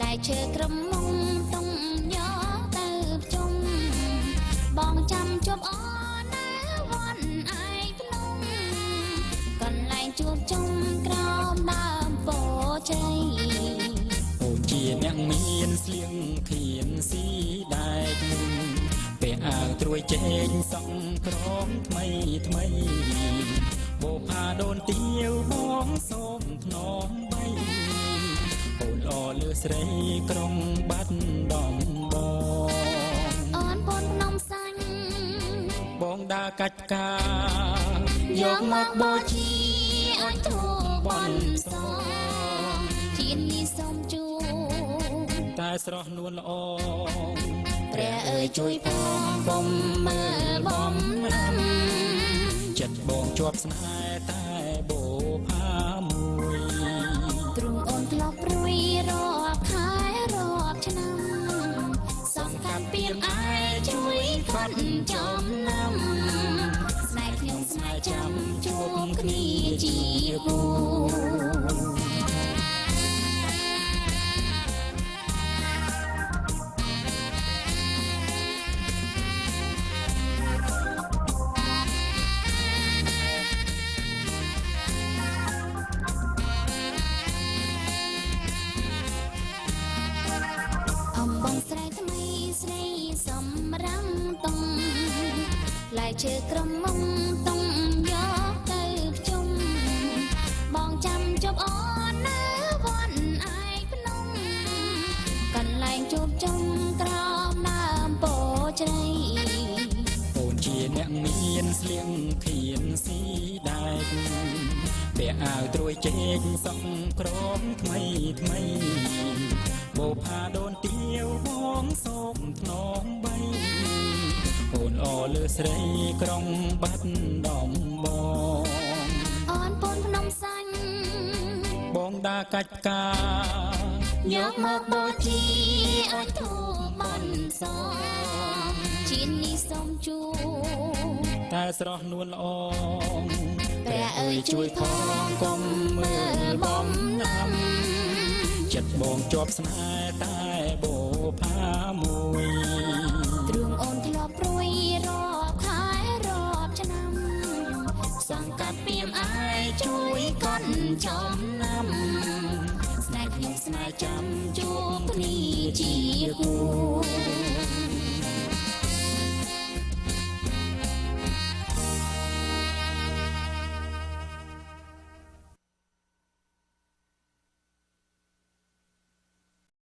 លែឈើក្រមុំតុងយកទៅភ្ជុំបងចាំជួបអូននៅវត្តឯកភ្នំកន្លែងជួបជុំក្រោមដើមពោធិជ្រៃ អូនជាអ្នកមានស្លៀងធៀនស៊ីដែក ពាក់អាវត្រួយចេកសក់ក្រមថ្មីថ្មី បោផាដូនទៀវបងសូមថ្នមបី អូនល្អលើស្រីក្រុងបាត់ដំបង អូនពនភ្នំសាញ់ បងដើរកាច់ផ្កា យកមកបូជាអញធូបនសងជានេះសូមជួ តែស្រស់នួនល្អ ព្រះអើយជួយផងកុំមើលបំណាំ ចិត្តបងជាប់ស្នេហ៍តែបោផាមួយ ទ្រូងអូនធ្លាប់ព្រួយរាប់ខែរាប់ឆ្នាំ សងកាត់ពីមឯជួយគាត់ចំណាំ ស្នេហ៍ខ្ញុំស្នេហ៍ចាំជួបគ្នាជាគូ អំបងស្រែថ្មីស្រីសំរាំតុង ផ្លែឈើក្រមុំតុងយកទៅភ្ជុំ បងចាំជប់អូននៅវត្តឯកភ្នំ កន្លែងជួបជុំក្រោមដើមពោធិជ្រៃ អូនជាអ្នកមានស្លៀងធៀនស៊ីដែក ពាក់អាវត្រួយចេកសក់ក្រមថ្មីថ្មី បោផាដូនទៀវបងសូមថ្នមបី អូនអលើស្រីក្រុងបាត់ដំបង អូនពូនភ្នំសាញ់ បងដើរកាច់ផ្កា យកមកបូជាអញធូបនសងជានេះសូមជួ តែស្រស់នួនល្អ ព្រះអើយជួយផងកុំមើលបំណាំ ចិត្តបងជាប់ស្នេហ៍តែបោផាមួយ ទ្រូងអូនធ្លាប់ព្រួយរាប់ខែរាប់ឆ្នាំ សង្កាត់ពីមឯជួយកន់ចំណាំ ស្នេហ៍ខ្ញុំស្នេហ៍ចាំជួបគ្នាជាគូ។